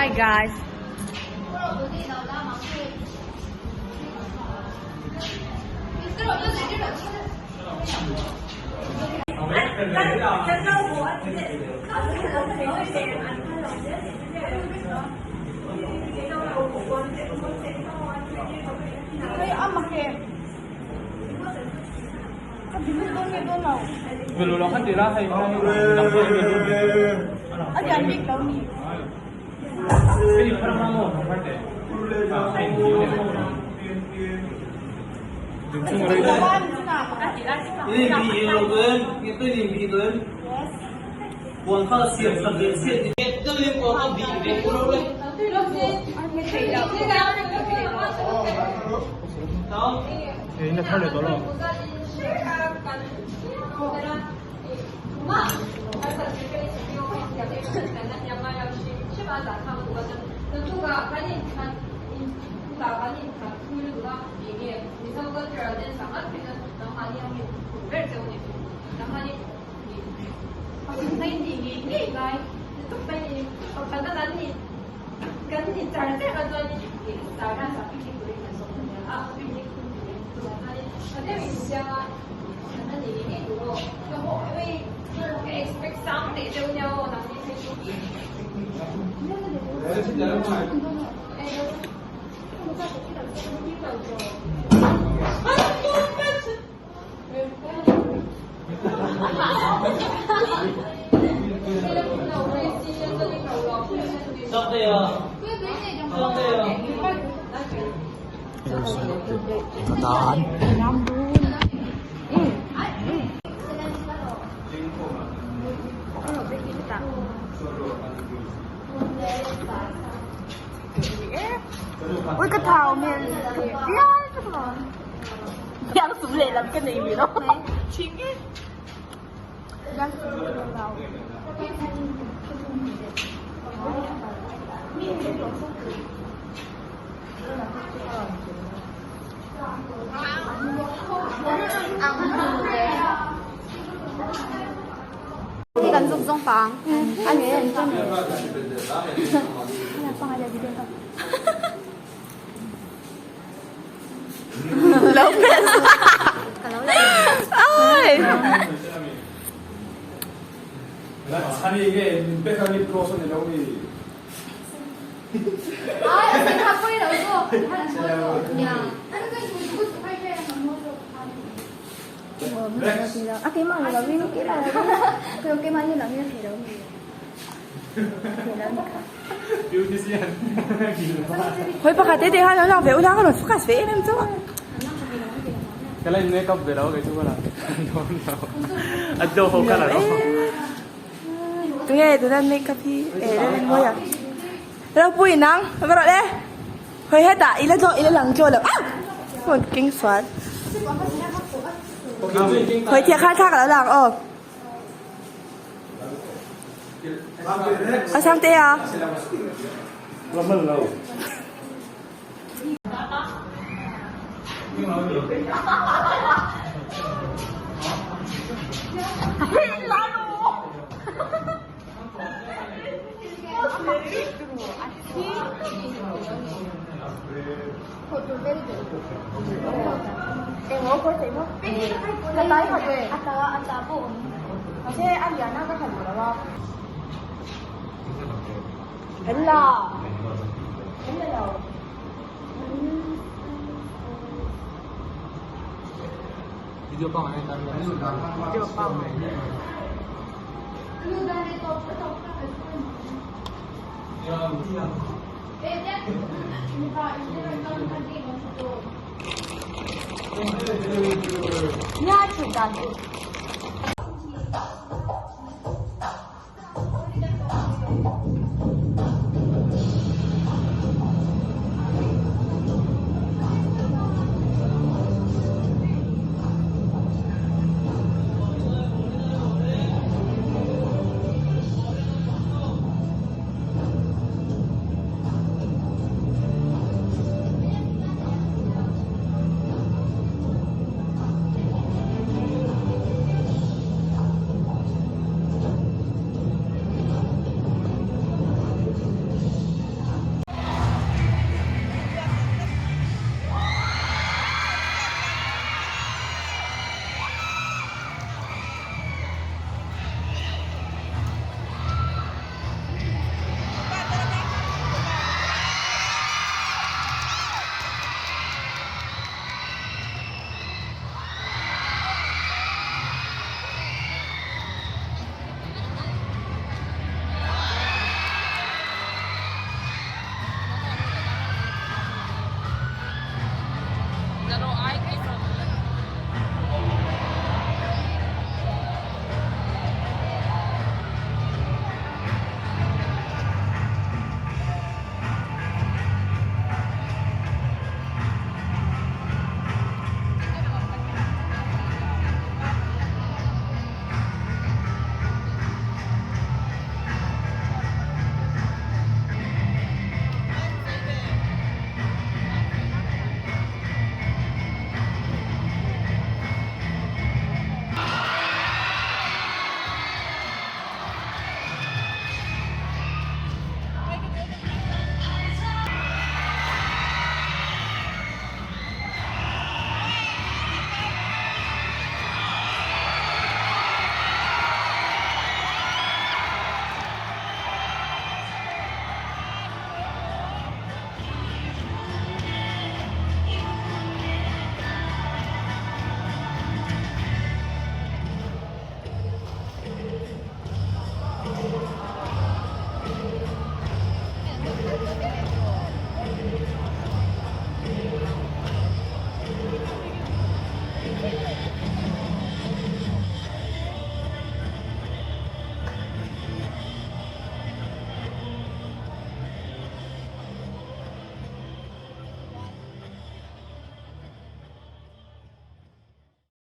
Hi guys. Ui ka thau hmel bial ka thau. Biang sum lehlam ka nei ve lo. Thing e. Biang sum ka nei lo. Kan zuk zong pang. An Lopez. Ai. A keimah ni loin keimah ni loin a thei lo mi. Hoi pakhat te te kha lo lang ve ula ka rawn focus ve em em chu. Ka la in make up ve lo kei chu ka la. A do ho ka la lo. Tunge tuna make up hi e mawi a. Ropui nang va rawh le. Hoi hetah i la zawh i la lang tawh lo ah phone keng sual. Hoi thiah kha thla ka lo lang aw. A sang te a.